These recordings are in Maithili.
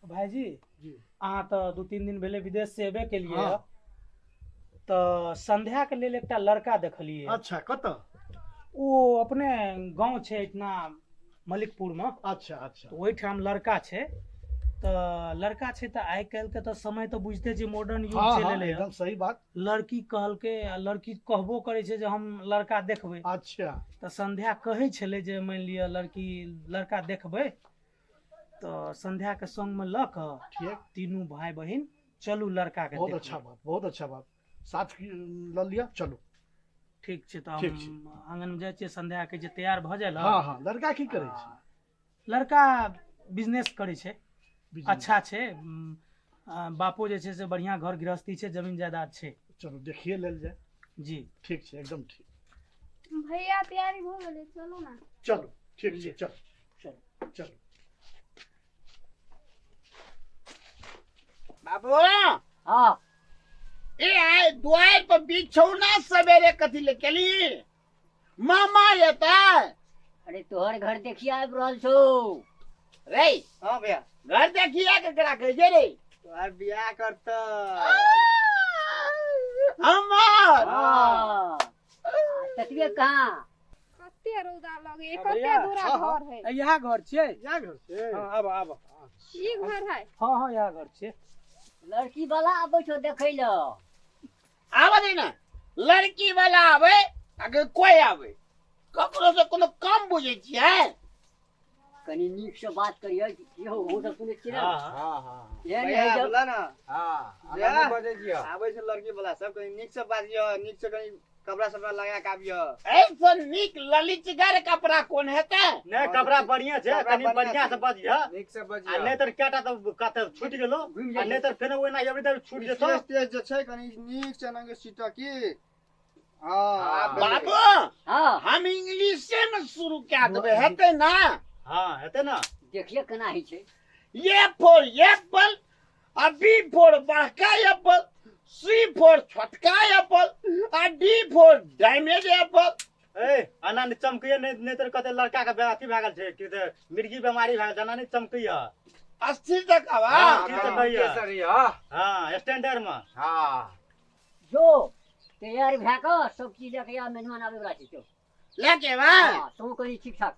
भाईजी जी अहाँ तऽ 2-3 दिन भेलै विदेश से एबे केलियै। हाँ। तऽ संध्या के लेल एकटा लड़का देखलियै। अच्छा, कतऽ? ओ अपने गाँव छै एहिठिना मलिकपुर में। अच्छा अच्छा। तऽ ओहिठाम लड़का छै। तऽ लड़का छै तऽ आइ काल्हि के तऽ समय तऽ बुझिते छियै, मॉडर्न युग हाँ चलि हाँ एलै। एकदम सही बात। लड़की कहलकै आ लड़की कहबो करै छै जे हम लड़का देखबै। अच्छा। तऽ संध्या कहै छलै जे मानि लिअ लड़की लड़का देखबै तऽ संध्या के संगमे लऽ कऽ ठीक तीनू भाय बहिन चलू लड़का के बहुत देखबै। अच्छा बात, बहुत अच्छा बात। साथ लऽ लिअ, चलू। ठीक छै, तऽ ठीक छै। हम आङ्गन मे जाइ छियै, संध्या के जे तैयार भऽ जाय। हाँ हाँ, लड़का की करै छै? लड़का बिजनेस करै छै। बिजनेस। अच्छा छै, बापो जे छै से बढ़िआँ घर गृहस्थी छै, जमीन जायदाद छै। चलू देखिए लेल जाय। जी ठीक छै, एकदम ठीक। भैया तैयारी भऽ गेलै, चलू ने। चलू, ठीक छै, चलू चलू चलू। बाबू। हाँ। ए आइ दुआरि पर बिछौना सवेरे कथी ले केली? मामा एतै? अरे तोहर घर देखिए आबि रहल छौ। रे। हाँ भैया। घर देखिया केकरा कहै छै रे? तोहर बियाह करत। हमर? हाँ, ततबे कहाँ। कते रौदा लगे, हाँ कते भैया, दूरा हाँ, हाँ। घर है। इएह घर छियै। इएह घर छै। हाँ, आब आब। ई घर है। हाँ हाँ, इएह घर छियै। लड़की वाला आबै छौ देखै लए। आबऽ दे ने, लड़की वाला आबै अगर कोई आबै, ककरो से कोनो कम बुझै छियै? कनी नीक से बात करियै की हो, अहूँ सब सुनै छियै ने? हाँ हाँ हाँ। एहन भैया है जब बोला ना। हाँ, भैया। आगाँ नहि बजै छियै। आबै छै लड़की वाला सब, कनी नीक से बाजियो, नीक से कनी कपड़ा सपड़ा लगा के आबियो। ऐसा नीक ललितगर कपड़ा कोन हेतै? नहि, कपड़ा बढ़िया छै। कपड़ा कनी बढ़िया बढ़िया छै। से बजिह। नीक से आ बजियौ। नहि तऽ कएटा तऽ कतऽ छूटि गेलो, घुमि आ जाइ नहि तऽ फेर ओहिना एबरी तऽ छूटि जेतौ। तेज तेज जे छै कनी नीक से नंगे सीट की। हाँ, आब भेलै। बाबू। हाँ। हम इंग्लिशे में शुरू कए देबै, हेतै ना? हाँ, हेतै ना। देखिए केना होइ छै। ए फॉर एप्पल आ बी फॉर बड़का एप्पल, सी फॉर छोटका एप्पल आ डी फॉर डैमेज एप्पल। ए एना नहि चमकैया, नहि नहि तऽ कते लड़का के अथी भए गेल छै कि तऽ मिर्गी बीमारी भए गेल छै, एना नहि चमकैया। अस्थिर तक आवा। हाँ, ठीक से कहिया। केसरी, हाँ। हाँ, स्टैंडर्ड में। हाँ। जो तैयार भए कऽ सब चीज लए कऽ आ, मेहमान आबै वला छै, जो। लेके बा। हाँ, तू कनी ठीक ठाक।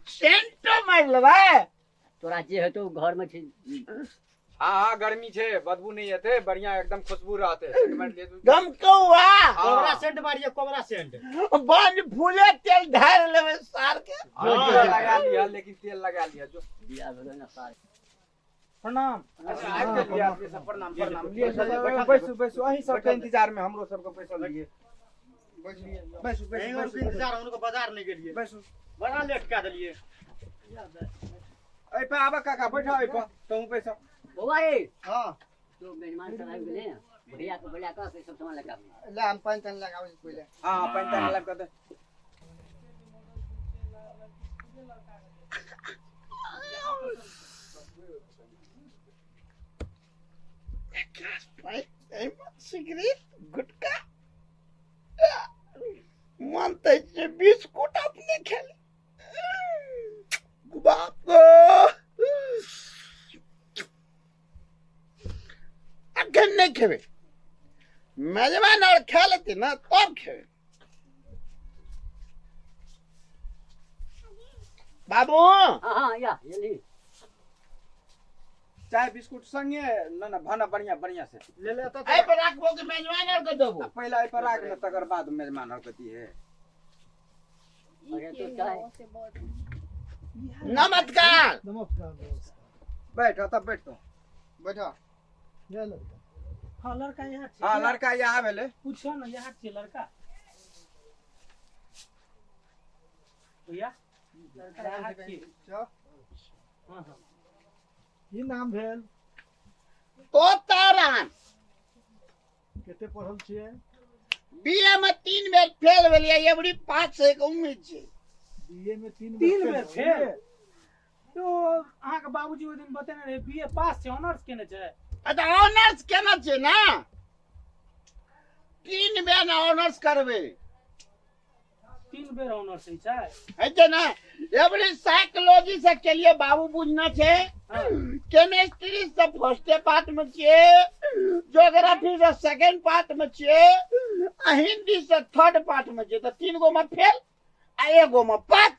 सेंटो मारि लेबै। तोरा जे हेतौ घर में छै। हाँ हाँ, गर्मी छै, बदबू नहीं हेतै, बढ़िया एकदम खुशबू रहतै। सेंट मारि लिअ तू। गमकौआ। हाँ। कोबरा सेंट मारिए, कोबरा सेंट। बन फूले तेल ढारि लेबै सार के। हाँ, तेल लगा लिअ, लेकिन तेल लगा लिअ जो। बियाह भेलै ने सार। प्रणाम। अच्छा, आबि गेलियै अपने सब। प्रणाम प्रणाम। लिअ, बैसू बैसू, अहीं सबके इंतजार में हमरो सबके बैसल रहियै। बैसू यहीं बैसू और बैसू इंतजार, हुनको बाजार नहि गेलियै। बैसू। बड़ा लेट कए देलियै। एहि पर आबऽ काका, बैठऽ एहि पर, तहूँ बैसऽ। बौआ रे। हाँ। तो मेहमान सब आबि गेलै ने, भैया के बोला कऽ सब सामान लए कऽ आबू। ले, हम पानि तानि लगाबै छी पहिले। हाँ, पानि तानि लगा कऽ दे। सिगरेट गुटखा मन तऽ छै बिस्कुट अपने खेले। बाप गो, अखन नहि खेबै, मेजबान और खा लेते ना तब खेबै। बाबू। हाँ हाँ, या जल्दी। चाय बिस्कुट संगे न न भाना बढ़िया बढ़िया से ले ले तऽ। एहि पर राखबो कि मेजबान और के देबो? पहिले एहि पर राख ने, तकर बाद मेजमान और के दिहे। ई अरे के तो चाय। है से बड़। नमस्कार। नमस्कार नमस्कार। बैठ तब, बैठ तो। बैठो। यह लड़का? हाँ, लड़का यहाँ छै। हाँ, लड़का यहाँ भेलै। पूछो ने, यहाँ छियै लड़का? भैया, लड़का यहाँ छियै? चल। हाँ हाँ। की नाम भेल? तोताराम। कते पढ़ल छियै? बीए में 3 बेर फेल भेलियै, एबरी पास होय के उम्मीद छै। बीए में 3 तीन बेर फेल? तो अहाँके बाबूजी ओहि दिन बतेने रहे, बीए पास छै, ऑनर्स केने छै। अच्छा, ऑनर्स केना छै ना? 3 बेर ऑनर्स करबै। 3 बेर ऑनर्स होइ छै। है छै ने? एवरी साइकोलॉजी से केलिए बाबू बुझना छै। हाँ। केमिस्ट्री से फर्स्टे पार्ट में छियै, ज्योग्राफी से सेकंड पार्ट में छियै, आ हिंदी से थर्ड पार्ट में छियै। तऽ 3 गो में फेल आ एगो में पास।